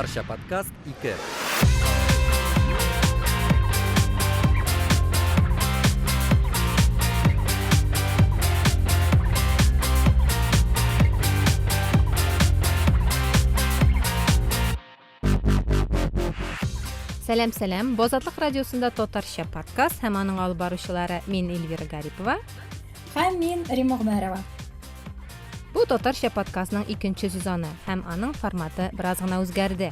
Татарча подкаст 2. Сәлам, сәлам. Бу Азатлык радиосында татарча подкаст һәм аның алып баручылары мин Эльвира Гарипова һәм мин Рима Гомәрова. Бу татарча подкастның икенче сезоны һәм аның форматы бераз гына үзгәрде.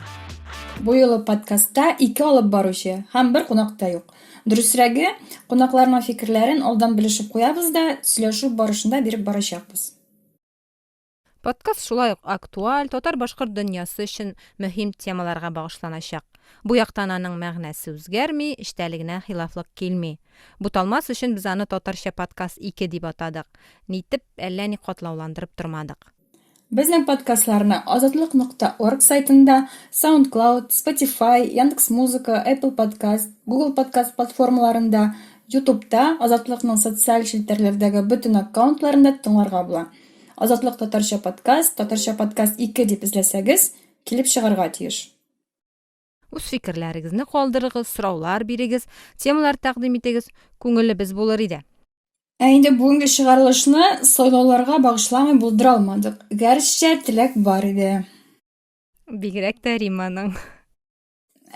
Бу юлы подкастта ике алып баручы һәм бер кунак та юк. Дөресрәге, кунакларның фикерләрен алдан белешеп куябыз да, сөйләшү барышында биреп барачакбыз. Подкаст шулай ук актуаль, татар-башкорт дөньясы өчен мөһим темаларга багышланачак. Бу яктан аның мәгънәсе үзгәрми, эчтәлегенә хилафлык килми. Буталмас өчен без аны Татарча подкаст 2 дип атадык. Нитеп, әллә ни катлауландырып тормадык. Безнең подкастларны Азатлык нокта орг сайтында, SoundCloud, Spotify, Яндекс.Музыка, Apple Podcast, Google Podcast платформаларында, Ютубта, Азатлыкның социаль челтәрләрдәге бөтен аккаунтларында тыңларга була. Азатлык татарча подкаст, татарча подкаст 2 дип эзләсәгез, килеп чыгарга тиеш. Үз фикерләрегезне калдырыгыз, сораулар бирегез, темалар тәкъдим итегез, күңелебез булыр иде. Ә инде бүгенге чыгарылышны сайлауларга багышламый булдыра алмадык. Гәрчә теләк бар иде. Бигрәк тә Риманың.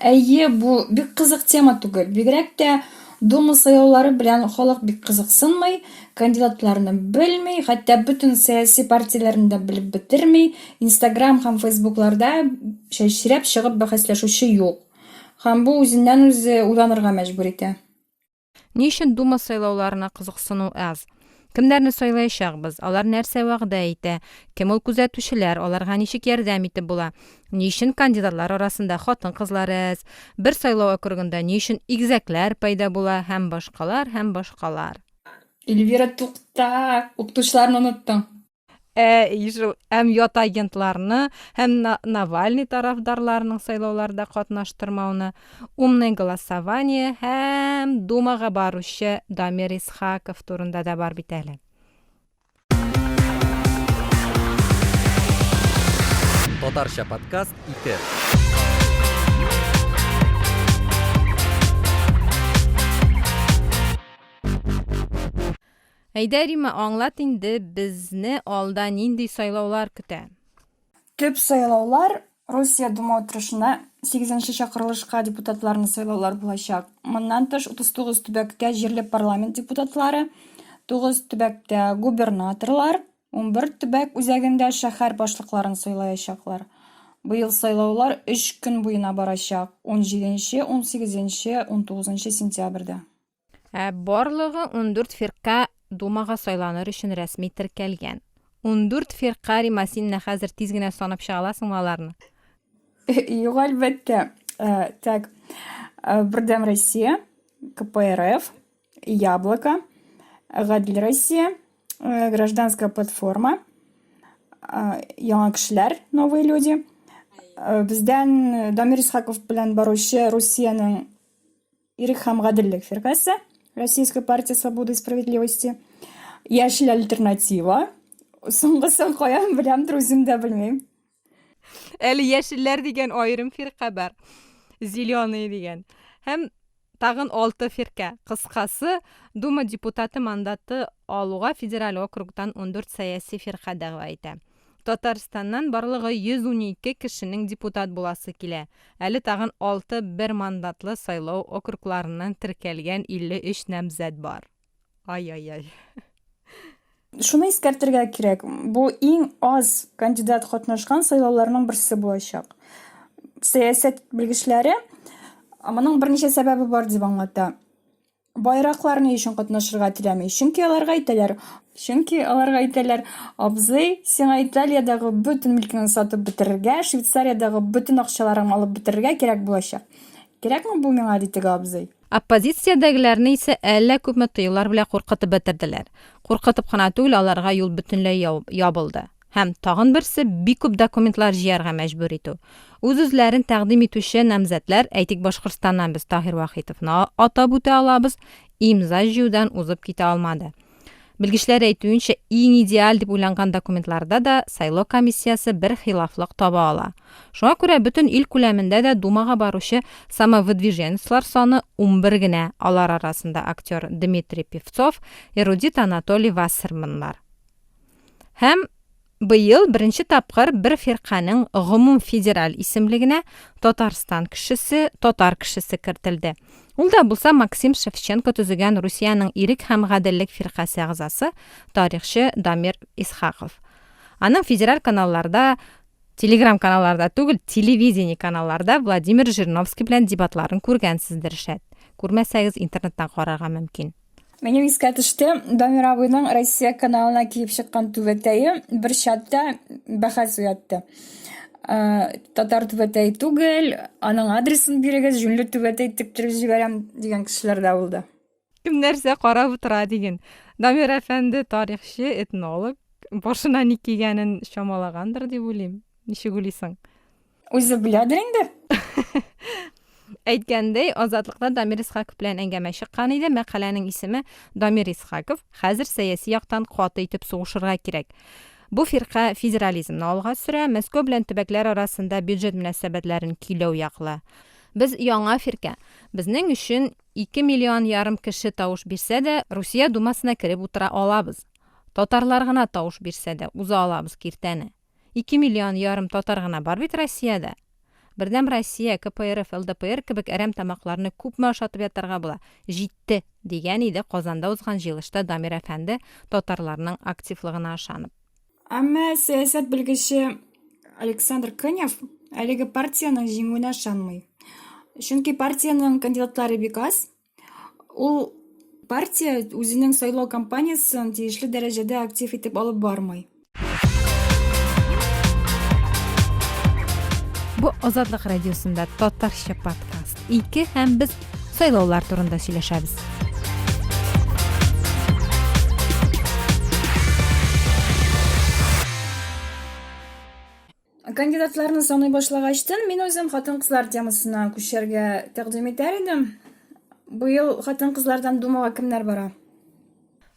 Әйе, бу бик кызык тема түгел. Бигрәк тә Дума сайлаулары белән халык бик кызыксынмый, кандидатларны белми, хәтта бөтен сәяси партияләрне дә белеп бетерми, Инстаграм һәм Фейсбукларда чәчрәп чыгып бәхәсләшүче юк. Һәм бу үзеннән-үзе уйланырга мәҗбүр итә. Ни өчен Дума сайлауларына кызыксыну аз? Кемнәрне сайлаячакбыз? Алар нәрсә вәгъдә итә? Кем ул күзәтүчеләр? Аларга ничек ярдәм итеп була? Ни өчен кандидатлар арасында хатын-кызлар әз? Бер сайлау округында ни өчен игезәкләр пәйда була? Һәм башкалар, һәм башкалар. Эльвира, тукта! Укытучыларны оныттың. Ә, шул һәм ят агентларны, һәм Навальный тарафдарларының сайлауларда катнаштырмауны, умное голосование һәм Думага баручы Дамир Исхаков турында да бар бит әле. Татарча подкаст 2. Әйдә, Римма, аңлат инде, безне алда нинди сайлаулар көтә? Төп сайлаулар Русия Дума утырышына сигезенче чакырылышка депутатларны сайлаулар булачак. Моннан тыш, 39 төбәктә җирле парламент депутатлары, 9 төбәктә губернаторлар, 11 төбәк үзәгендә шәһәр башлыкларын сайлаячаклар. Быел сайлаулар өч көн буена барачак, унҗиденче, унсигезенче, унтугызынчы сентябрьдә. Ә барлыгы 14 фирка Думага сайланыр өчен рәсми теркәлгән. 14 фирка, Рима, син менә хәзер тиз генә санап чыга аласыңмы аларны? Юк, әлбәттә. Э, так, э, Бердәм Россия, КПРФ, Яблоко, Гадел Россия, э, Гражданская платформа, Яңа кешеләр, Новые люди. Бездән Дамир Исхаков белән баручы Русиянең Ирек һәм гаделлек фиркасе, Российская партия свободы и справедливости, Яшел альтернатива. Соңгысын каян беләмдер, үзем дә белмим. Әле яшелләр дигән аерым фирка бар. Зеленые дигән. Һәм тагын алты фирка. Кыскасы, Дума депутаты мандаты алуга федераль округтан 14 сәяси фирка дәгъва итә. Татарстаннан барлыгы 112 кешенең депутат буласы килә. Әле тагын алты бер мандатлы сайлау округларыннан теркәлгән 53 намзәт бар. Ай-яй-яй. Шуны искәртергә кирәк, бу иң аз кандидат катнашкан сайлауларның берсе булачак. Сәясәт белгечләре моның берничә сәбәбе бар дип аңлата. Байраклар ни өчен катнашырга теләми? Чөнки аларга әйтәләр, чөнки аларга әйтәләр, абзый, сиңа Италиядәге бөтен милкеңне сатып бетерергә, Швейцариядәге бөтен акчаларыңны алып бетерергә кирәк булачак. Кирәкме бу миңа, ди теге абзый. Оппозициядәгеләрне исә әллә күпме тыюлар белән куркытып бетерделәр. Куркытып кына түгел, аларга юл бөтенләй ябылды. Һәм тагын берсе, бик күп документлар җыярга мәҗбүр итү. Үз-үзләрен тәкъдим итүче намзәтләр, әйтик, Башкортстаннан без Таһир Вахитовны атап үтә алабыз, имза җыюдан узып китә алмады. Белгечләр әйтүенчә, иң идеаль дип уйланган документларда да сайлау комиссиясе бер хилафлык таба ала. Шуңа күрә бөтен ил күләмендә дә Думага баручы самовыдвиженецлар саны 11 генә, алар арасында актер Дмитрий Певцов, эрудит Анатолий Вассерманнар. Һәм быел беренче тапкыр бер фирканең гомум федераль исемлегенә Татарстан кешесе, татар кешесе кертелде. Ул да булса Максим Шевченко төзегән Русиянең Ирек һәм гаделлек фиркасе әгъзасы, тарихчы Дамир Исхаков. Аның федераль каналларда, телеграм-каналларда түгел, телевидение каналларда Владимир Жириновский белән дебатларын күргәнсездер, шәт. Күрмәсәгез, интернеттан карарга мөмкин. Минем искә төште, Дамир абыйның Россия каналына киеп чыккан түбәтәе бер чатта бәхәс уятты. Э, татар түбәтәе түгел, аның адресын бирегез, җүнле түбәтәй тектереп җибәрәм дигән кешеләр дә булды. Кем нәрсә карап утыра диген. Дамир әфәнде тарихчы, этнолог, башына ни кигәнен чамалагандыр дип уйлыйм. Ничек уйлыйсың? Үзе беләдер инде. Әйткәндәй, Азатлыкта Дамир Исхаков белән әңгәмә чыккан иде. Мәкаләнең исеме Дамир Исхаков. Хәзер сәяси яктан каты итеп сугышырга кирәк. Бу фирка федерализмны алга сөрә, Мәскәү белән төбәкләр арасында бюджет мөнәсәбәтләрен көйләү яклы. Без яңа фирка. Безнең өчен 2 миллион ярым кеше тавыш бирсә дә, Русия Думасына кереп утыра алабыз. Татарлар гына тавыш бирсә дә, уза алабыз киртәне. 2 миллион ярым татар гына бар бит Россиядә. Бердәм Россия, КПРФ, ЛДПР кебек әрәм-тамакларны күпме ашатып ятарга була? Җитте! дигән иде Казанда узган җыелышта Дамир әфәнде, татарларның активлыгына ышанып. Әмма сәясәт белгече Александр Конев әлеге партиянең җиңүенә ышанмый. Чөнки партиянең кандидатлары бик аз, Ул партия үзенең сайлау кампаниясен тиешле дәрәҗәдә актив итеп алып бармый. Бу Азатлык радиосында татарча подкаст 2 һәм без сайлаулар турында сөйләшәбез. Кандидатларны саный башлагачтын, мин үзем хатын-кызлар темасына күчәргә тәкъдим итәр идем. Быел хатын-кызлардан Думага кемнәр бара?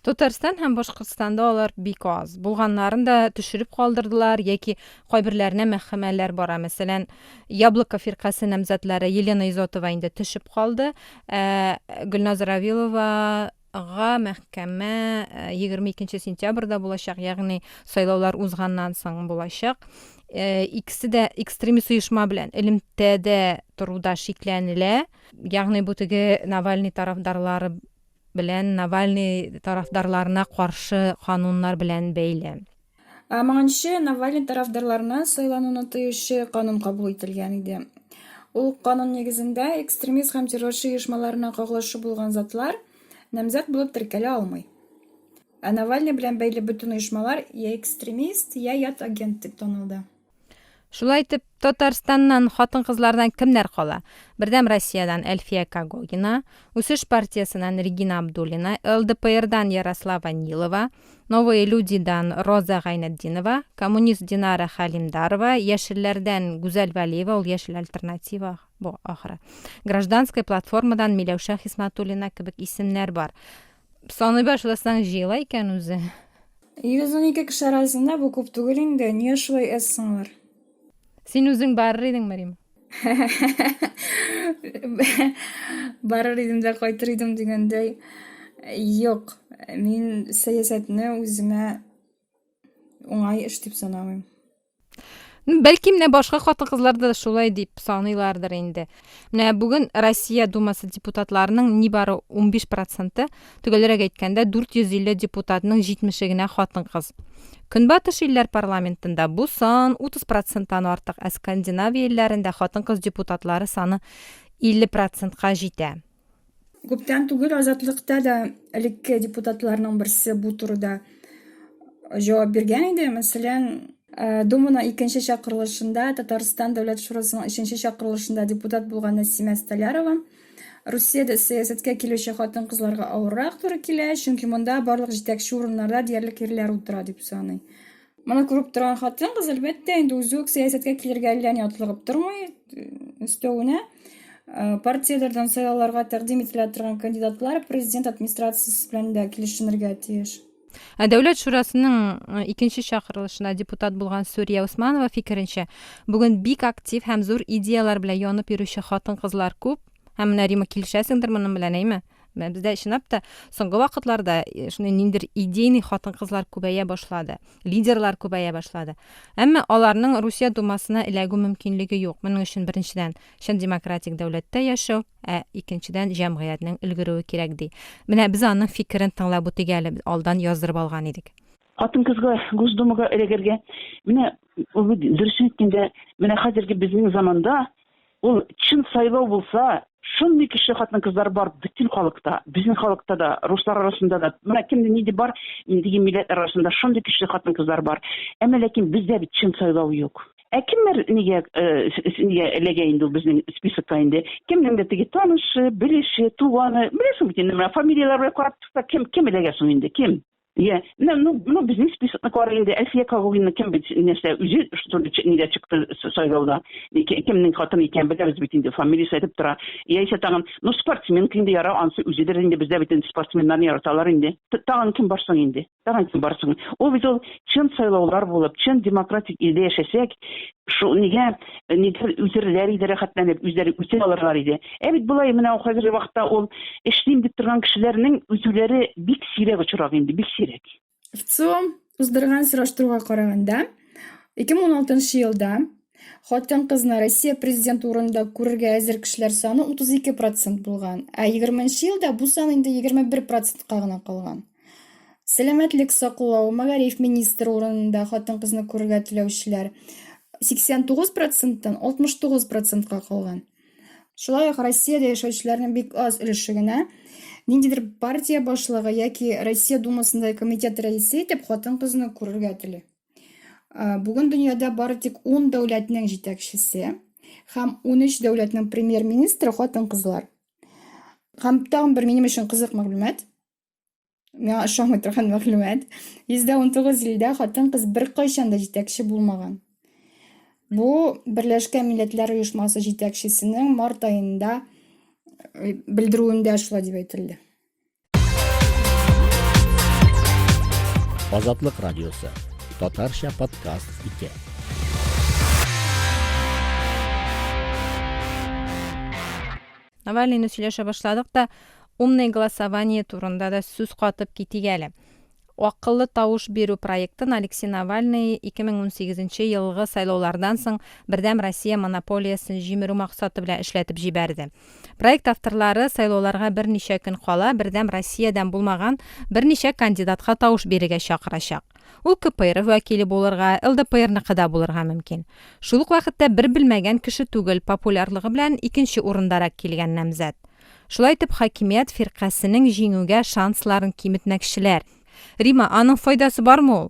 Татарстан һәм Башкортстанда алар бик аз. Булганнарын да төшереп калдырдылар яки кайберләренә мәхкәмәләр бара. Мәсәлән, Яблоко фиркасе намзәтләре Елена Изотова инде төшеп калды. Ә Гөлназ Равилова га мәхкәмә 22 э, сентябрьдә булачак, ягъни сайлаулар узганнан соң булачак. Э, икесе дә экстремист оешма белән элемтәдә торуда шикләнелә. Ягъни бу теге Навальный тарафдарлары белән Навальный тарафдарларына каршы кануннар белән бәйле. Ә моңынчы Навальный тарафдарларына сайлануны тыючы канун кабул ителгән иде. Ул канун нигезендә экстремист һәм террорчы оешмаларына кагылышы булган затлар намзәт булып теркәлә алмый. Ә Навальный белән бәйле бөтен оешмалар я экстремист, я ят агент дип танылды. Шулай итеп, Татарстаннан хатын-кызлардан кемнәр кала? Бердәм Россиядән Әлфия Когогина, Үсеш партиясеннән Регина Абдуллина, ЛДПРдан Ярослава Нилова, Новые людидан Роза Гайнетдинова, коммунист Динара Хәлимдарова, Яшелләрдән Гүзәл Вәлиева, ул Яшел альтернатива бу ахры. Гражданская платформадан Миләүшә Хисмәтуллина кебек исемнәр бар. Саный башласаң, җыела икән үзе. 112 кеше арасында бу күп түгел инде. Нигә шулай әз соң алар? Син үзең барыр идеңме, Рим? Барыр идем дә кайтыр идем дигәндәй. Юк, мин сәясәтне үземә уңай эш дип санамыйм. Бәлки менә башка хатын-кызлар да шулай дип саныйлардыр инде. Менә бүген Россия Думасы депутатларының нибары 15 проценты, төгәлрәк әйткәндә 450 депутатның 70-е генә хатын-кыз. Көнбатыш илләр парламентында бу сан 30 проценттан артык, ә Скандинавия илләрендә хатын-кыз депутатлары саны 50 процентка җитә. Күптән түгел Азатлыкта да элекке депутатларның берсе бу турыда җавап биргән иде. Мәсәлән, э, Думаның икенче чакырылышында Татарстан Дәүләт Шурасының өченче чакырылышында депутат булган Нәсимә Столярова Русиядә сәясәткә килүче хатын-кызларга авыррак туры килә, чөнки монда барлык җитәкче урыннарда диярлек ирләр утыра дип саный. Моны күреп торган хатын-кыз, әлбәттә, инде үзе үк сәясәткә килергә әллә ни атлыгып тормый. Өстәвенә, э, партияләрдән сайлауларга тәкъдим ителә торган кандидатлар президент администрациясе белән дә килешенергә тиеш. Ә Дәүләт шурасының э, икенче чакырылышына депутат булган Сүрия Усманова фикеренчә, бүген бик актив һәм зур идеяләр белән янып йөрүче хатын-кызлар күп. Һәм менә Рима килешәсеңдер моның белән, әйме? Менә бездә чынлап та соңгы вакытларда э, шундый ниндидер идейный хатын-кызлар күбәя башлады, лидерлар күбәя башлады. Әмма аларның Русия думасына эләгү мөмкинлеге юк. Моның өчен беренчедән, чын демократик дәүләттә яшәү, ә икенчедән, җәмгыятьнең өлгерүе кирәк, ди. Менә без аның фикерен тыңлап үтик әле, алдан яздырып алган идек. Хатын-кызга Госдумага эләгергә, менә ул дөресен әйткәндә, менә хәзерге безнең заманда ул чын сайлау булса, шундый көчле хатын-кызлар бар бөтен халыкта, безнең халыкта да, руслар арасында да, менә кемдә нинди бар, диге милләтләр арасында шундый көчле хатын-кызлар бар. Әмма ләкин бездә бит чын сайлау юк. Ә кемнәр нигә э, нигә эләгә инде ул безнең списокка инде? Кемнеңдер теге танышы, белеше, туганы, беләсең бит инде, менә фамилияләр белән карап торса, кем кем эләгә соң инде, кем? Я, ну, ну, ну, безнең списокны кара инде, Әлфия Когогина кем бит, нәрсә, үзе что ли нигә чыкты сайлауда? Кемнең хатыны икән беләбез бит инде, фамилиясе әйтеп тора. Яисә тагын, ну, спортсменка инде яра, ансы үзедер инде, бездә бит инде спортсменнарны яраталар инде. Тагын кем бар соң инде? Тагын кем бар соң? Ул бит ул чын сайлаулар булып, чын демократик илдә яшәсәк, шул нигә нидер үтерләр иде рәхәтләнеп, үзләре үтә алырлар иде. Ә бит болай менә хәзерге вакытта ул эшлим дип торган кешеләрнең үтүләре бик сирәк очрак инде, бик сирәк. ВЦИОМ уздырган сораштыруга караганда, 2016 елда хатын-кызны Россия президенты урынында күрергә әзер кешеләр саны 32 процент булган, ә 20 елда бу сан инде 21 процентка гына калган. Сәламәтлек саклау, мәгариф министры урынында хатын-кызны күрергә теләүчеләр 89 проценттан 69 процентка калган. Шулай ук Россиядә яшәүчеләрнең бик аз өлеше генә ниндидер партия башлыгы яки Россия Думасында комитет рәисе итеп хатын-кызны күрергә тели. Бүген дөньяда бары тик 10 дәүләтнең җитәкчесе һәм 13 дәүләтнең премьер-министры хатын-кызлар. Һәм тагын бер минем өчен кызык мәгълүмат. Миңа ошамый торган мәгълүмат. 119 илдә хатын-кыз беркайчан да җитәкче булмаган. Бу Берләшкән Милләтләр Оешмасы җитәкчесенең март аенда э, белдерүендә шулай дип әйтелде. Азатлык радиосы. Татарча подкаст 2. Навальныйны сөйләшә башладык та, умное голосование турында да сүз катып китик әле. Акыллы тавыш бирү проектын Алексей Навальный 2018 елгы сайлаулардан соң Бердәм Россия монополиясен җимерү максаты белән эшләтеп җибәрде. Проект авторлары сайлауларга берничә көн кала Бердәм Россиядән булмаган берничә кандидатка тавыш бирергә чакырачак. Ул КПРФ вәкиле булырга, ЛДПРныкы да булырга мөмкин. Шул ук вакытта бер белмәгән кеше түгел, популярлыгы белән икенче урындарак килгән намзәт. Шулай итеп, хакимият фиркасенең җиңүгә шансларын киметмәкчеләр. Рима, аның файдасы бармы ул?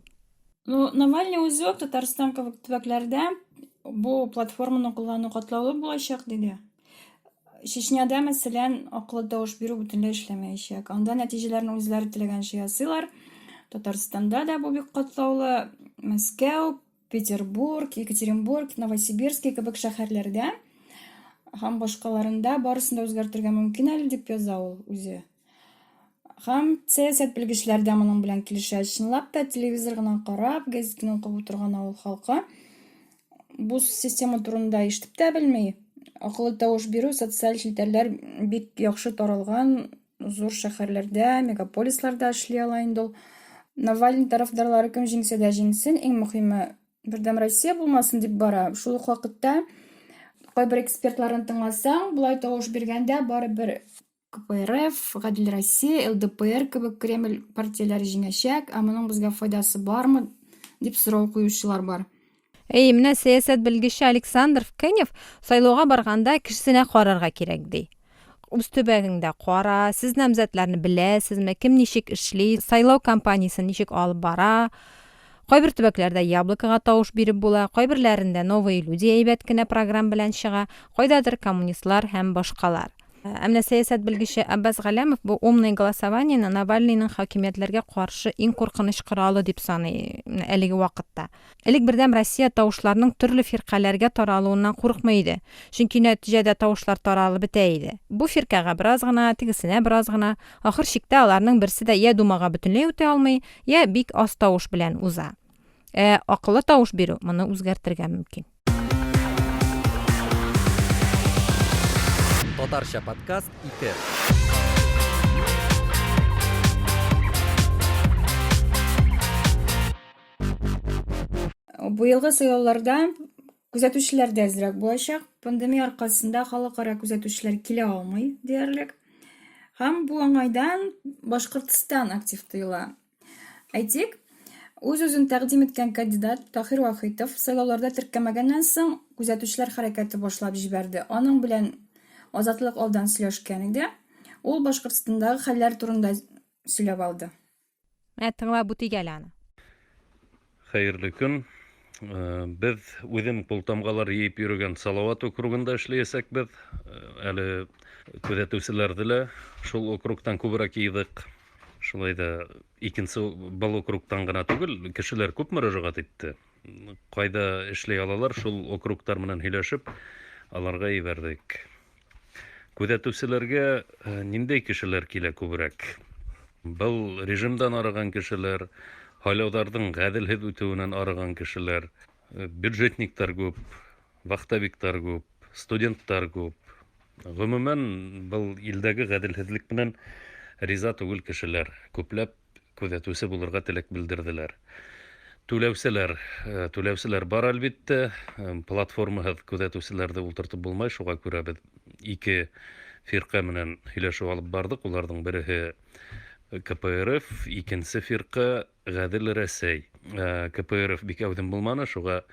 Ну, Навальный үзе үк Татарстан кебек төбәкләрдә бу платформаны куллану катлаулы булачак, диде. Чечняда, мәсәлән, акыллы тавыш бирү бөтенләй эшләмәячәк. Анда нәтиҗәләрне үзләре теләгәнчә ясыйлар. Татарстанда да бу бик катлаулы. Мәскәү, Петербург, Екатеринбург, Новосибирский кебек шәһәрләрдә һәм башкаларында барысын да үзгәртергә мөмкин әле, дип яза ул үзе. Һәм сәясәт белгечләре дә моның белән килешә. Чынлап та телевизор гына карап, газетаны укып утырган авыл халкы бу система турында ишетеп тә белми. Акыллы тавыш бирү социаль челтәрләр бик яхшы таралган зур шәһәрләрдә, мегаполисларда эшли ала инде ул. Навальный тарафдарлары кем җиңсә дә җиңсен, иң мөһиме Бердәм Россия булмасын дип бара. Шул ук вакытта кайбер экспертларны тыңласаң, болай тавыш биргәндә барыбер КПРФ, Гадел Россия, ЛДПР кебек Кремль партияләре җиңәчәк, ә моның безгә файдасы бармы, дип сорау куючылар бар. Әйе, менә сәясәт белгече Александр Кенев сайлауга барганда кешесенә карарга кирәк, ди. Үз төбәгеңдә кара, сез намзәтләрне беләсезме, кем ничек эшли, сайлау кампаниясен ничек алып бара. Кайбер төбәкләрдә Яблокога тавыш биреп була, кайберләрендә Новые люди әйбәт кенә програм белән чыга, кайдадыр коммунистлар һәм башкалар. Ә менә сәясәт белгече Аббас Галәмов бу умное голосованиены Навальныйның хакимиятләргә каршы иң куркыныч коралы дип саный әлеге вакытта. Элек Бердәм Россия тавышларның төрле фиркаләргә таралуыннан курыкмый иде, чөнки нәтиҗәдә тавышлар таралып бетә иде. Бу фиркагә бераз гына, тегесенә бераз гына. Ахыр чиктә аларның берсе дә йә Думага бөтенләй үтә алмый, йә бик аз тавыш белән уза. Ә акыллы тавыш бирү моны үзгәртергә мөмкин. Татарча подкаст 2. Быелгы сайлауларда күзәтүчеләр дә әзрәк булачак. Пандемия аркасында халыкара күзәтүчеләр килә алмый диярлек. Һәм бу уңайдан Башкортстан актив тоела. Әйтик, үз-үзен тәкъдим иткән кандидат Таһир Вахитов сайлауларда теркәмәгәннән соң күзәтүчеләр хәрәкәте башлап җибәрде. Аның белән Азатлык алдан сөйләшкән иде. Ул Башкортстандагы хәлләр турында сөйләп алды. Менә тыңлап үтик әле аны. Хәерле көн. Э, без үзем култамгалар йыеп йөргән Салават округында эшләячәкбез. Э, әле күзәтүчеләрде лә шул округтан күбрәк йыйдык. Шулай да икенче был округтан гына түгел, кешеләр күп мөрәҗәгать итте. Кайда эшли алалар, шул округтар белән һөйләшеп, аларга ибәрдек. Күзәтүчеләргә э, ниндәй кешеләр килә күбрәк? Был режимдан арыган кешеләр, һайлаударның гаделһез үтүеннән арыган кешеләр, э, бюджетниктар күп, вахтовиктар күп, студенттар күп. Гомумән, был илдәге гаделһезлек белән риза түгел кешеләр күпләп күзәтүче булырга теләк белдерделәр. Түләүчеләр, э, түләүчеләр бар әлбиттә. Э, платформаһыз күзәтүчеләрне утыртып булмай, шуңа күрә без ике фирка менән һөйләшү алып бардык. Уларның береһе КПРФ, икенче фирка Гадел Рәсәй. Э, КПРФ бик әүдем булманы, шуңа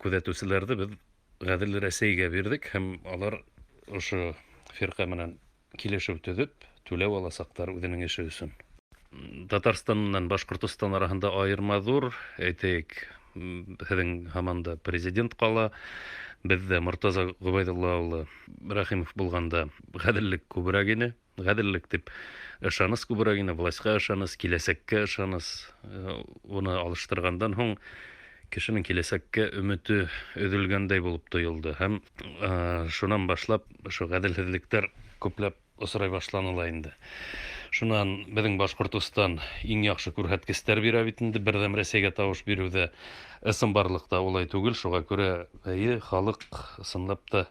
күзәтүчеләрне без Гадел Рәсәйгә бирдек һәм алар ошо фирка менән Килешү төзеп, түләү аласаклар үзенең эше өчен. Татарстан белән Башкортостан арасында аерма зур. Әйтәйек, һеҙҙең һаман да президент ҡала. Беҙҙә Мортаза Ғөбәйҙулла улы Рәхимов булғанда ғәҙеллек күберәк ине. Ғәҙеллек тип ышаныс күберәк ине, властьҡа ышаныс, киләсәккә ышаныс. Э, уны алыштырғандан һуң кешенең киләсәккә өмөтө өҙөлгәндәй булып тойолдо. Һәм э, шунан башлап Ошо гаделһеҙлектәр күпләп осрай башланы ла инде. Шунан беҙҙең Башҡортостан иң яҡшы күрһәткестәр бирә бит инде Берҙәм Рәсәйгә тауыш биреүҙә. Ысынбарлыҡта улай түгел, шуға күрә, әйе, халыҡ ысынлап та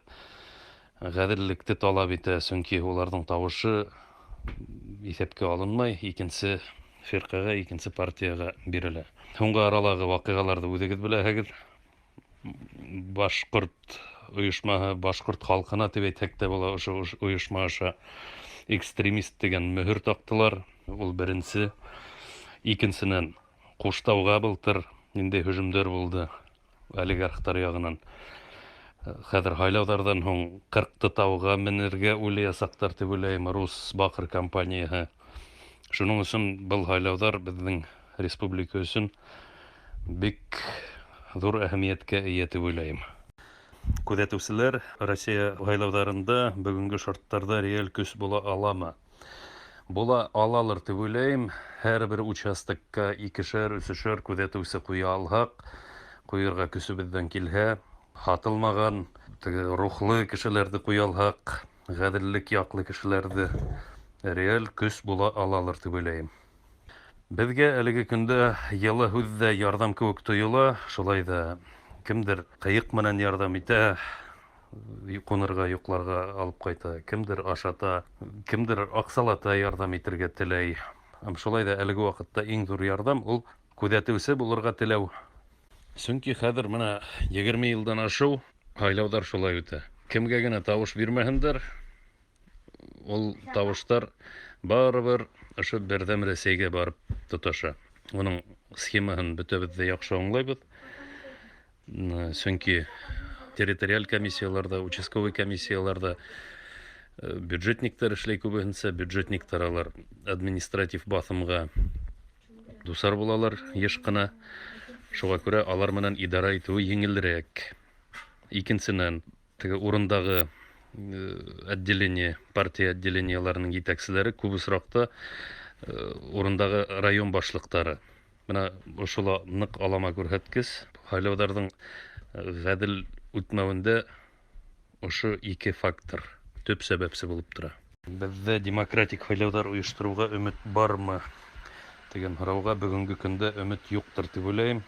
ғәҙеллекте талап итә, сөнки уларҙың тауышы иҫәпкә алынмай, икенсе фирҡәгә, икенсе партияға бирелә. Һуңғы аралағы ваҡиғаларҙы үҙегеҙ беләһегеҙ. Башҡорт оешмаһы, башҡорт халҡына тип әйтһәк тә була, ошо оешма аша экстремист дигән мөһер тактылар. Ул беренсе. Икенсенән, Куштауға былтыр ниндәй һөжүмдәр булды олигархтар ягынан. Хәҙер һайлауҙарҙан һуң Ҡырҡты тауға менергә уйлаясаҡтар тип уйлайым, Рус баҡыр компанияһы. Шуның өсөн был һайлауҙар беҙҙең республика өсөн бик ҙур әһәмиәткә эйә тип уйлайым. Күҙәтеүселәр Россия һайлауҙарында бөгөнгө шарттарҙа реаль көс була аламы? Була алалыр тип уйлайым. Һәр бер участокка икешәр, өсөшәр күҙәтеүсе ҡуя алһаҡ, ҡуйырға көсөбөҙҙән килһә, һатылмаған, теге рухлы кешеләрҙе ҡуя алһаҡ, ғәҙеллек яҡлы кешеләрҙе реаль көс була алалыр тип уйлайым. Беҙгә әлеге көндә йылы һүҙ ҙә ярҙам кеүек тойола, шулай ҙа кемдер ҡыйыҡ менән ярҙам итә, ҡунырға, йоҡларға алып ҡайта, кемдер ашата, кемдер аҡсалата ярҙам итергә теләй. Һәм шулай ҙа әлеге ваҡытта иң ҙур ярҙам ул күҙәтеүсе булырға теләү. Сөнки хәҙер менә 20 йылдан ашыу һайлауҙар шулай үтә. Кемгә генә тауыш бирмәһендәр, Ул тавыштар барыбер ошо Берҙәм Рәсәйгә барып тоташа. Уның схемаһын бөтәбеҙ ҙә яҡшы аңлайбыҙ. Сөнки территориаль комиссияларда, участковый комиссияларда э, бюджетниктар эшләй күбеһенсә, бюджетниктар алар административ баҫымға дусар булалар еш кына. Шуңа күрә алар менән идара итүе еңелрәк. Икенсенән, Теге урындагы отделение, партия отделениеләренең җитәкчеләре күп очракта урындагы район башлыктары. Менә шул нык алама күрһәткеч. Һайлаударның гадел үтмәвендә ошо ике фактор төп сәбәпче булып тора. Бездә демократик һайлаудар оештыруга өмет бармы дигән һорауга бүгенге көндә өмет юктыр дип уйлыйм.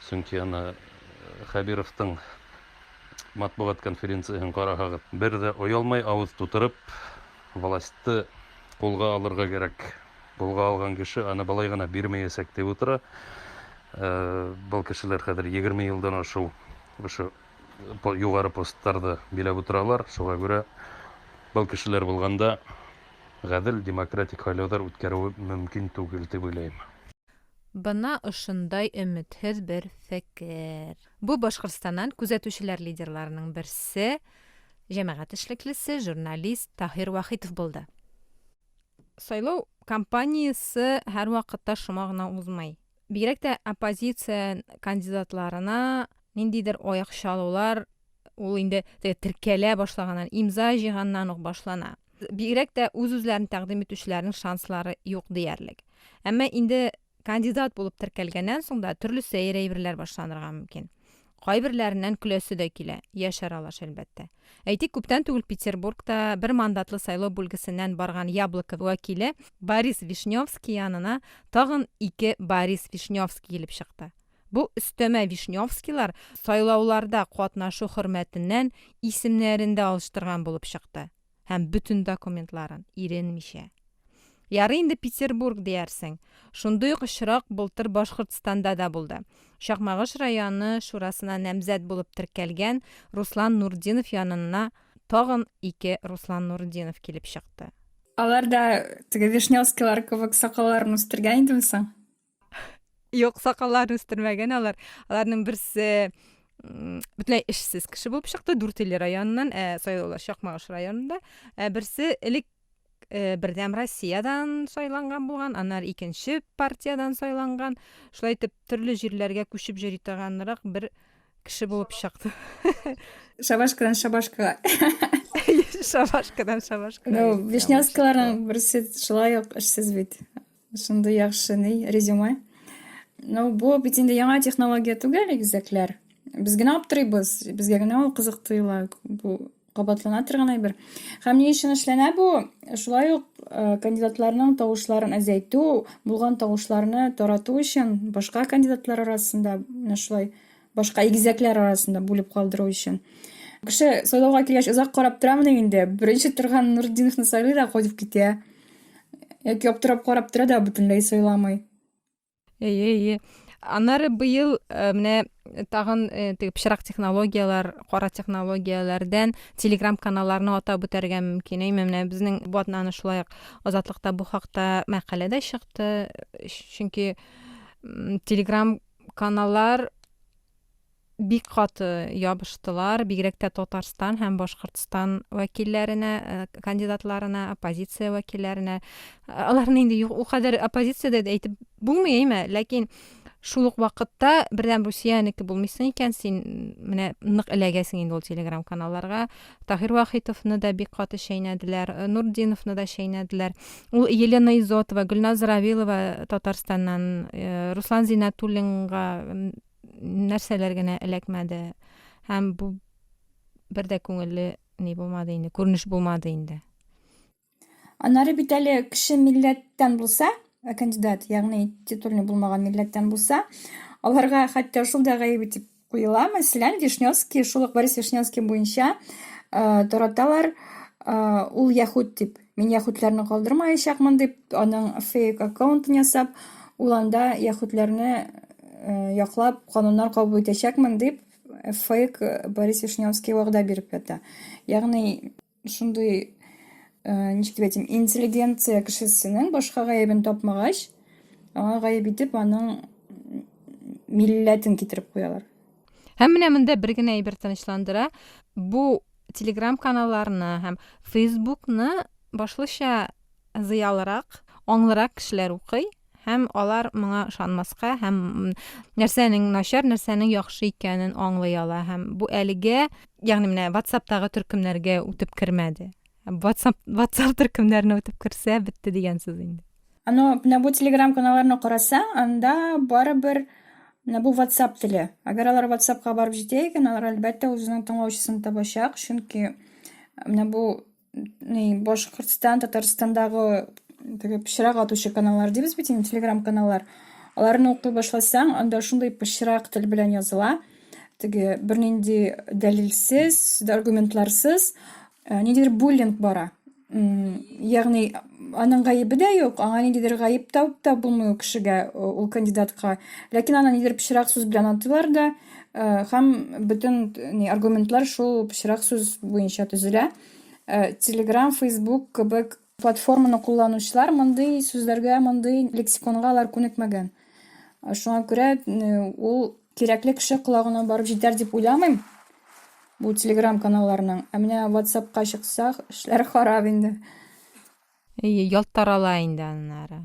Чөнки аны Хәбировтың матбугат конференцияһен караһагыз, бер дә оялмай авыз тутырып, властьты кулга алырга кирәк. Кулга алган кеше аны болай гына бирмәячәк дип утыра. Был кешеләр хәзер 20 елдан ашу ошо югары постларда биләп утыралар. Шуңа күрә был кешеләр булганда гадел демократик сайлаулар үткәрүе мөмкин түгел дип уйлыйм. Бына ошондай өметһеҙ бер фекер. Бу Башкортстаннан күзәтүчеләр лидерларының берсе, җәмәгать эшлеклесе, журналист Таһир Вахитов булды. Сайлау кампаниясе һәрвакытта шома гына узмый. Бигрәк тә оппозиция кандидатларына ниндидер аяк чалулар ул инде теге теркәлә башлаганнан, имза җыйганнан ук башлана. Бигрәк тә үз-үзләрен тәкъдим итүчеләрнең шанслары юк диярлек. Әмма инде кандидат булып теркәлгәннән соң да төрле сәер әйберләр башланырга мөмкин. Кайберләреннән көләсе дә килә, яшь аралаш, әлбәттә. Әйтик, күптән түгел Петербургта бер мандатлы сайлау бүлгесеннән барган Яблоко вәкиле Борис Вишневский янына тагын ике Борис Вишневский килеп чыкты. Бу өстәмә Вишневскийлар сайлауларда катнашу хөрмәтеннән исемнәрен дә алыштырган булып чыкты. Һәм бөтен документларын, иренмичә. Ярый инде Петербург диярсең. Шундый ук очрак былтыр Башкортстанда да булды. Чакмагыш районы шурасына намзәт булып теркәлгән Руслан Нуртдинов янына тагын ике Руслан Нуртдинов килеп чыкты. Алар да теге Вишневскийлар кебек сакалларын үстергән идеме соң? Юк, сакалларын үстермәгән алар. Аларның берсе бөтенләй эшсез кеше булып чыкты, Дүртөйле районыннан, ә сайлаулар Чакмагыш районында. Ә берсе элек э, Бердәм Россиядан сайланган булган, аннары икенче партиядан сайланган. Шулай итеп, төрле җирләргә күчеп йөри торганрак бер кеше булып чыкты. Шабашкадан шабашкага. Шабашкадан шабашкага. Ну, Вишневскийларның берсе шулай ук эшсез бит. Шундый яхшы ни, резюме. Ну, бу бит инде яңа технология түгел, игезәкләр. Без генә аптырыйбыз, безгә генә ул кызык тоела. Бу кабатлана торган әйбер. Һәм ни өчен эшләнә бу? Шулай ук э, кандидатларның тавышларын әзәйтү, булган тавышларны тарату өчен башка кандидатлар арасында менә шулай башка игезәкләр арасында бүлеп калдыру өчен. Кеше сайлауга килгәч озак карап торамыни инде? Беренче торган Нуртдиновны сайлый да кайтып китә. Яки аптырап карап тора да бөтенләй сайламый. Әйе, әйе. Аннары быел э, менә тагын э, теге пычрак технологияләр, кара технологияләрдән Telegram каналларны атап үтәргә мөмкин. Әйме, менә безнең бу атнаны шулай ук Азатлыкта бу хакта мәкалә дә чыкты. Чөнки Telegram каналлар бик каты ябыштылар, бигрәк тә Татарстан һәм Башкортстан вәкилләренә, э, кандидатларына, оппозиция вәкилләренә. Аларны инде юк, ул кадәр оппозиция дә әйтеп булмый, әйме, ләкин шул ук вакытта Бердәм Русиянеке булмыйсың икән, син менә нык эләгәсең инде ул телеграм каналларга. Таһир Вахитовны да бик каты чәйнәделәр, э, Нуртдиновны да чәйнәделәр. Ул Елена Изотова, Гөлназ Равилова Татарстаннан, э, Руслан Зиннәтуллинга нәрсәләр генә эләкмәде. Һәм бу бер дә күңелле ни булмады инде, күренеш булмады инде. Аннары бит әле кеше милләттән булса, э, кандидат, ягъни титульный булмаган милләттән булса, аларга хәтта шул да гаеп итеп куела. Мәсәлән, Вишневский, шул ук Борис Вишневский буенча э, тараталар, э, ул яһүд дип. Мин яһүдләрне калдырмаячакмын дип, аның фейк аккаунтын ясап, ул анда яһүдләрне э, яклап кануннар кабул итәчәкмен дип, фейк Борис Вишневский вәгъдә биреп ята. Ягъни шундый э, ничек дип әйтим, интеллигенция кешесенең башка гаебен тапмагач, аңа гаеп итеп аның милләтен китереп куялар. Һәм менә монда бер генә әйбер тынычландыра. Бу Telegram каналларны һәм Facebookны башлыча зыялырак, аңлырак кешеләр укый. Һәм алар моңа ышанмаска һәм нәрсәнең начар, нәрсәнең яхшы икәнен аңлый ала. Һәм бу әлегә, ягъни менә WhatsApp-тагы төркемнәргә үтеп кермәде. WhatsApp, WhatsApp төркемнәренә үтеп керсә, бетте дигән сүз инде. Аны менә бу Telegram каналларны карасаң, анда барыбер менә бу WhatsApp теле. Әгәр алар WhatsApp-ка барып җитә икән, алар әлбәттә үзенең тыңлаучысын табачак, чөнки менә бу ни Башкортстан, Татарстандагы теге пычрак атучы каналлар дибез бит инде, Telegram каналлар. Аларны укый башласаң, анда шундый пычрак тел белән языла. Теге бернинди дәлилсез, аргументларсыз, э, ниндидер буллинг бара. Ягъни аның гаебе дә юк, аңа ниндидер гаеп табып та булмый ул кешегә, ул кандидатка. Ләкин аны нидер пычрак сүз белән атыйлар да, э, һәм бөтен ни аргументлар шул пычрак сүз буенча төзелә. Э, Telegram, Facebook кебек платформаны кулланучылар мондый сүзләргә, мондый лексиконга алар күнекмәгән. Шуңа күрә ул кирәкле кеше колагына барып җитәр дип уйламыйм. Бу телеграм каналларның. Ә менә ватсапка чыксак, эшләр харап инде. Әйе, ялт тарала инде аннары.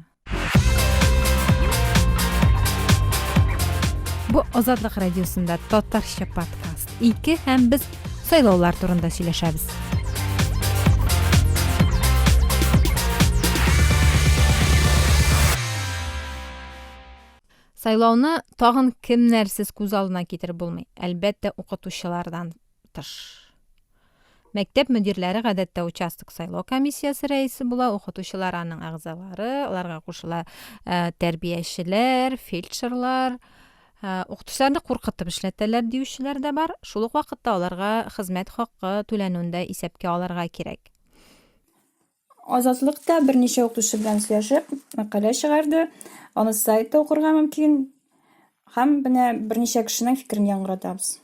Бу Азатлык радиосында татарча подкаст 2 һәм без сайлаулар турында сөйләшәбез. Сайлауны тагын кемнәрсез күз алдына китереп булмый? Әлбәттә, укытучылардан тыш. Мәктәп мөдирләре гадәттә участок сайлау комиссиясе рәисе була, укытучылар аның әгъзалары, аларга кушыла э, тәрбиячеләр, фельдшерлар. Э, укытучыларны куркытып эшләтәләр диючеләр дә бар. Шул ук вакытта аларга хезмәт хакы түләнүен дә исәпкә алырга кирәк. Азатлык та берничә укытучы белән сөйләшеп, мәкалә чыгарды. Аны сайтта укырга мөмкин. Һәм менә берничә кешенең фикерен яңгыратабыз.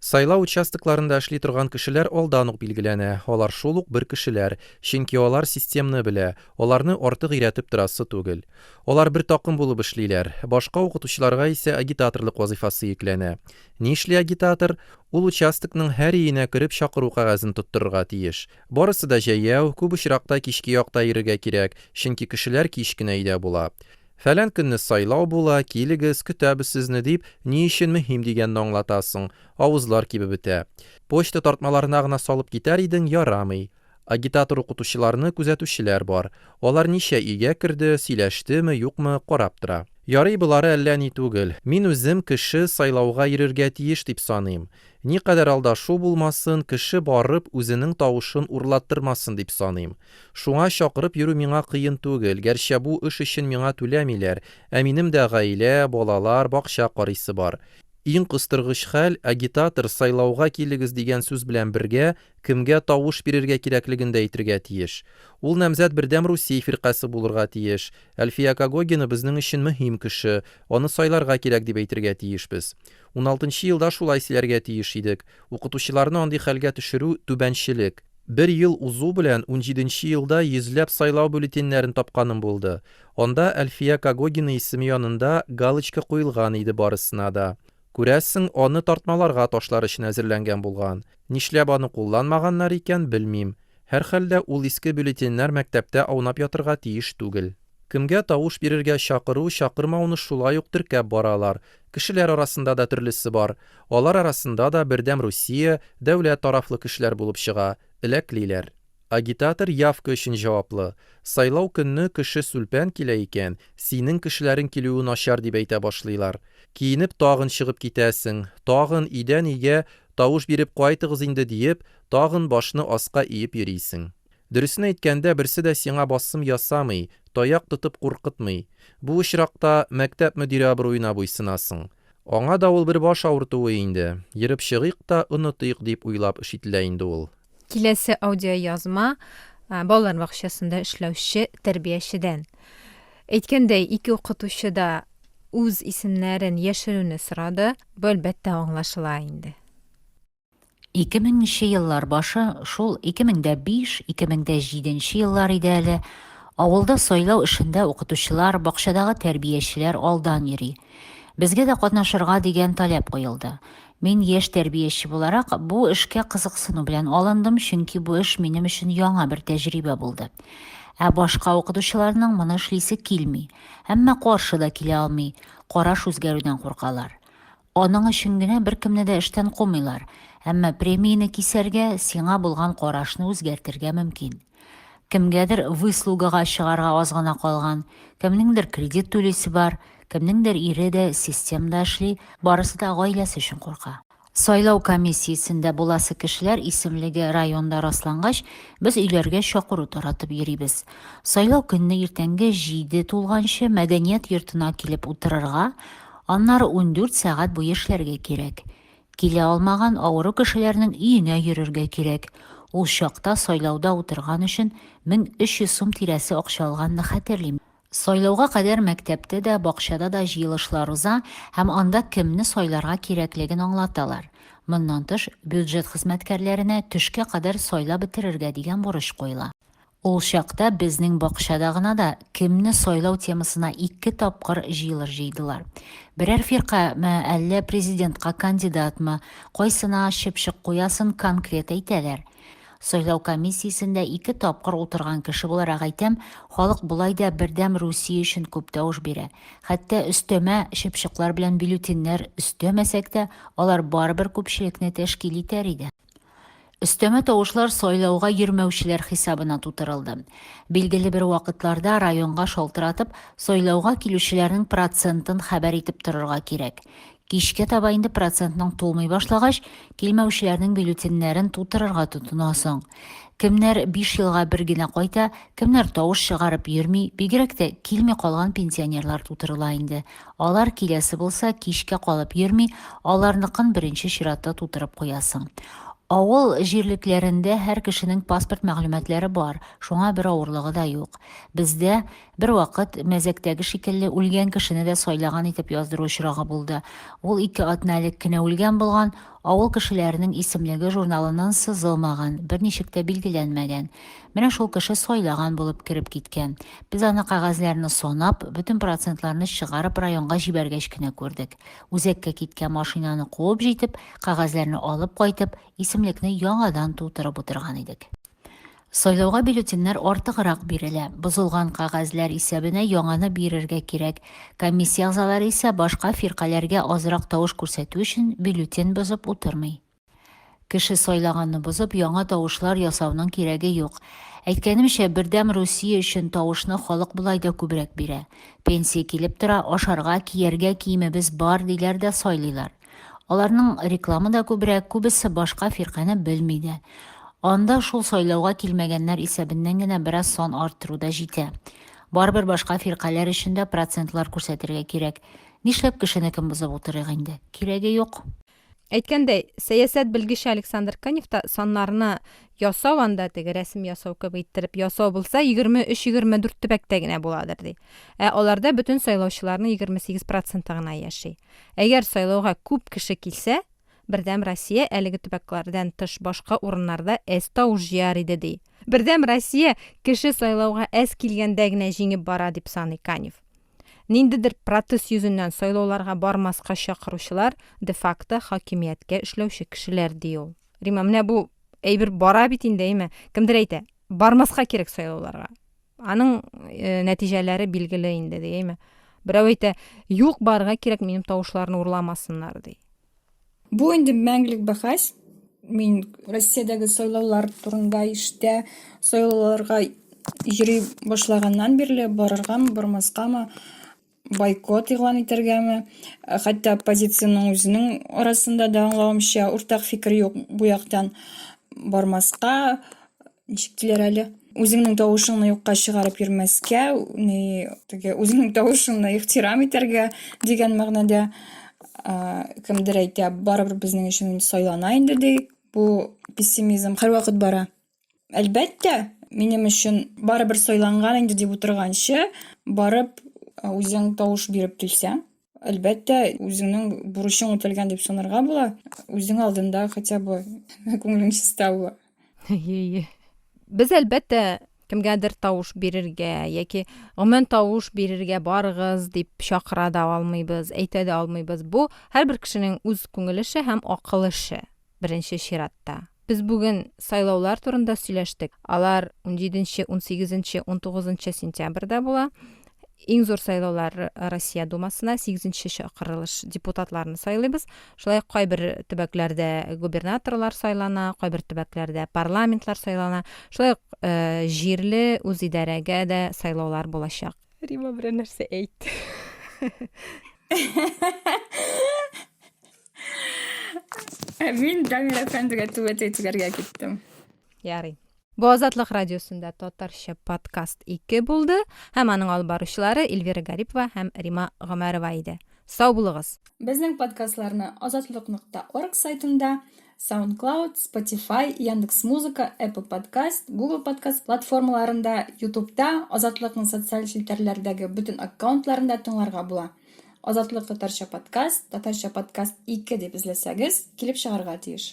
Сайлау участокларында эшли торган кешеләр алдан ук билгеләнә, алар шул ук бер кешеләр, чөнки алар системны белә, аларны артык өйрәтеп торасы түгел. Алар бер такым булып эшлиләр, башка укытучыларга исә агитаторлык вазыйфасы йөкләнә. Нишли агитатор? Ул участокның һәр өенә кереп чакыру кәгазен тоттырырга тиеш. Барысы да җәяү, күп очракта кичке якта йөрергә кирәк, чөнки кешеләр кич кенә өйдә була. Фәлән көнне сайлау була, килегез, көтәбез сезне, дип, ни өчен мөһим дигәнне аңлатасың, авызлар кибеп бетә. Почта тартмаларына гына салып китәр идең, ярамый. Агитатор укытучыларны күзәтүчеләр бар. Алар ничә өйгә керде, сөйләштеме, юкмы, карап тора. Ярый, болары әллә ни түгел. Мин үзем кеше сайлауга йөрергә тиеш дип саныйм. Никадәр алдашу булмасын, кеше барып, үзенең тавышын урлаттырмасын дип саныйм. Шуңа чакырып йөрү миңа кыен түгел, гәрчә бу эш өчен миңа түләмиләр, ә минем дә гаилә, балалар, бакча карыйсы бар. Иң кыстыргыч хәл, агитатор, сайлауга килегез дигән сүз белән бергә, кемгә тавыш бирергә кирәклеген дә әйтергә тиеш. Ул намзәт Бердәм Русия фиркасе булырга тиеш. Әлфия Когогина безнең өчен мөһим кеше, аны сайларга кирәк дип әйтергә тиешбез. Уналтынчы елда шулай сөйләргә тиеш идек. Укытучыларны андый хәлгә төшерү, түбәнчелек. Бер ел узу белән, унҗиденче елда йөзләп сайлау бюллетеньнәрен тапканым булды. Анда Әлфия Когогина исеме янында галочка куелган иде барысына да. Күрәсең, аны тартмаларга ташлар өчен әзерләнгән булган. Нишләп аны кулланмаганнар икән, белмим. Һәрхәлдә, ул иске бюллетеньнәр мәктәптә аунап ятырга тиеш түгел. Кемгә тавыш бирергә чакыру-чакырмауны шулай ук теркәп баралар. Кешеләр арасында да төрлесе бар. Алар арасында да Бердәм Русия, дәүләт тарафлы кешеләр булып чыга, эләклиләр. Агитатор явка өчен җаваплы. Сайлау көнне кеше сүлпән килә икән, синең кешеләрең килүе начар дип әйтә башлыйлар. Киенеп тагын чыгып китәсең, тагын өйдән өйгә тавыш биреп кайтыгыз инде диеп, тагын башны аска иеп йөрисең. Дөресен әйткәндә, берсе дә сиңа басым ясамый, таяк тотып куркытмый. Бу очракта мәктәп мөдире абруена буйсынасың. Аңа да ул бер баш авыртуы инде. Ерып чыгыйк та онытыйк дип уйлап эш ителә инде ул. Киләсе аудиоязма балалар бакчасында эшләүче тәрбиячедән. Әйткәндәй, ике укытучы да үз исемнәрен яшерүне сорады. Бу, әлбәттә, аңлашыла инде. 2000 нче еллар башы, шул 2005, 2007 нче еллар иде әле, авылда сайлау эшендә укытучылар, бакчадагы тәрбиячеләр алдан йөри. Безгә дә катнашырга дигән таләп куелды. Мин яшь тәрбияче буларак, бу эшкә кызыксыну белән алындым, чөнки бу эш минем өчен яңа бер тәҗрибә булды. Ә башка укытучыларның моны эшлисе килми. Әмма каршы да килә алмый, караш үзгәрүдән куркалар. Аның өчен генә беркемне дә эштән кумыйлар, әмма премияне кисәргә, сиңа булган карашны үзгәртергә мөмкин. Кемгәдер выслугага чыгарга аз гына калган, кемнеңдер кредит түлисе бар, кемнеңдер ире дә системда эшли, барысы да гаиләсе өчен курка. Сайлау комиссиясендә буласы кешеләр исемлеге районда раслангач, без өйләргә чакыру таратып йөрибез. Сайлау көнне иртәнге җиде тулганчы мәдәният йортына килеп утырырга, аннары 14 сәгать буе эшләргә кирәк. Килә алмаган авыру кешеләрнең өенә йөрергә кирәк. Ул чакта сайлауда утырган өчен 1300 сум тирәсе акча алганны хәтерлим. Сайлауга кадәр мәктәптә дә, бакчада да җыелышлар уза һәм анда кемне сайларга кирәклеген аңлаталар. Моннан тыш, бюджет хезмәткәрләренә төшкә кадәр сайлап бетерергә дигән бурыч куела. Ул чакта безнең бакчада гына да кемне сайлау темасына ике тапкыр җыелыш җыйдылар. Берәр фиркамы, әллә президентка кандидатмы, кайсына чыпчык куясын конкрет әйтәләр. Сайлау комиссиясендә ике тапкыр утырган кеше буларак әйтәм, халык болай да Бердәм Русия өчен күп тавыш бирә. Хәтта өстәмә чыпчыклар белән бюллетеньнәр өстәмәсәк тә, алар барыбер күпчелекне тәшкил итәр иде. Өстәмә тавышлар сайлауга йөрмәүчеләр хисабына тутырылды. Билгеле бер вакытларда районга шалтыратып, сайлауга килүчеләрнең процентын хәбәр итеп торырга кирәк. Кичкә таба инде процентның тулмый башлагач, килмәүчеләрнең бюллетеньнәрен тутырырга тотынасың. Кемнәр биш елга бер генә кайта, кемнәр тавыш чыгарып йөрми, бигрәк тә килми калган пенсионерлар тутырыла инде. Алар киләсе булса, кичкә калып йөрми, аларныкын беренче чиратта тутырып куясың. Авыл җирлекләрендә һәр кешенең паспорт мәгълүматлары бар, шуңа бер авырлыгы да юк. Бездә, бервакыт, мәзәктәге шикелле, үлгән кешене дә сайлаган итеп яздыру очрагы булды. Ул ике атна элек кенә үлгән булган, авыл кешеләренең исемлеге журналыннан сызылмаган, берничек тә билгеләнмәгән. Менә шул кеше сайлаган булып кереп киткән. Без аны кәгазьләрне санап, бөтен процентларны чыгарып районга җибәргәч кенә күрдек. Үзәккә киткән машинаны куып җитеп, кәгазьләрне алып кайтып, исемлекне яңадан тутырып утырган идек. Сайлауга бюллетеньнәр артыграк бирелә. Бозылган кәгазьләр исәбенә яңаны бирергә кирәк. Комиссия әгъзалары исә башка фиркаләргә азрак тавыш күрсәтү өчен бюллетень бозып утырмый. Кеше сайлаганны бозып, яңа тавышлар ясауның кирәге юк. Әйткәнемчә, Бердәм Русия өчен тавышны халык болай да күбрәк бирә. Пенсия килеп тора, ашарга, кияргә киемебез бар, диләр дә сайлыйлар. Аларның реклама да күбрәк, күбесе башка фиркане белми дә. Анда шул сайлауга килмәгәннәр исәбеннән генә бераз сан арттыру да җитә. Барыбер башка фиркаләр өчен дә процентлар күрсәтергә кирәк. Нишләп кешенекен бозып утырыйк инде? Кирәге юк. Әйткәндәй, сәясәт белгече Александр Конев та саннарны ясау анда теге рәсем ясау кебек иттереп ясау булса, 23-24 төбәктә генә буладыр ди. Ә аларда бөтен сайлаучыларның 28 проценты гына яши. Әгәр сайлауга күп кеше килсә, Бердәм Россия әлеге төбәкләрдән тыш башка урыннарда әз тавыш җыяр иде ди. Бердәм Россия кеше сайлауга әз килгәндә генә җиңеп бара дип саный Канев. Ниндидер протест йөзеннән сайлауларга бармаска чакыручылар де-факто хакимияткә эшләүче кешеләр, ди ул. Рима, менә бу әйбер бара бит инде, әйме? Кемдер әйтә, бармаска кирәк сайлауларга. Аның э, нәтиҗәләре билгеле инде, ди, әйме? Берәү әйтә, юк, барырга кирәк, минем тавышларны урламасыннар, ди. Бу инде мәңгелек бәхәс. Мин Россиядәге сайлаулар турында ишетә, сайлауларга йөри башлаганнан бирле барыргамы, бармаскамы, бойкот игълан итәргәме, хәтта оппозициянең үзенең арасында да аңлавымча уртак фикер юк бу яктан. Бармаска, ничек диләр әле, үзеңнең тавышыңны юкка чыгарып йөрмәскә, ни, теге үзеңнең тавышыңны ихтирам итәргә дигән мәгънәдә. Кемдер әйтә, барыбер безнең өчен сайлана инде ди. Бу пессимизм һәрвакыт бара. Әлбәттә, минем өчен барыбер сайланган инде дип утырганчы, барып үзең тавыш биреп килсәң, Әлбәттә, үзеңнең бурычың үтәлгән дип санарга була. Үзең алдында хотя бы күңелең чиста була. Әйе. Без әлбәттә кемгәдер тавыш бирергә яки гомумән тавыш бирергә барыгыз дип чакыра да алмыйбыз, әйтә дә алмыйбыз. Бу һәрбер кешенең үз күңел эше һәм акыл эше беренче чиратта. Без бүген сайлаулар турында сөйләштек. Алар 17, 18, 19 сентябрьдә була. Иң зур сайлаулар Россия Думасына 8 чакырылыш депутатларны сайлыйбыз. Шулай ук кайбер төбәкләрдә губернаторлар сайлана, кайбер төбәкләрдә парламентлар сайлана. Шулай ук э, җирле үзидарәгә дә сайлаулар булачак. Рима берәр нәрсә әйт. Ә мин Дамир әфәндегә түбәтәй тегәргә киттем. Ярый. Бу Азатлык радиосында татарча подкаст 2 булды һәм аның алып баручылары Эльвира Гарипова һәм Рима Гомәрова иде. Сау булыгыз! Безнең подкастларны азатлык.орг сайтында, SoundCloud, Spotify, Яндекс.Музыка, Apple Podcast, Google Podcast платформаларында, YouTube'та, Азатлыкның социаль челтәрләрдәге бөтен аккаунтларында тыңларга була. Азатлык татарча подкаст, татарча подкаст 2 дип эзләсәгез, килеп чыгарга тиеш.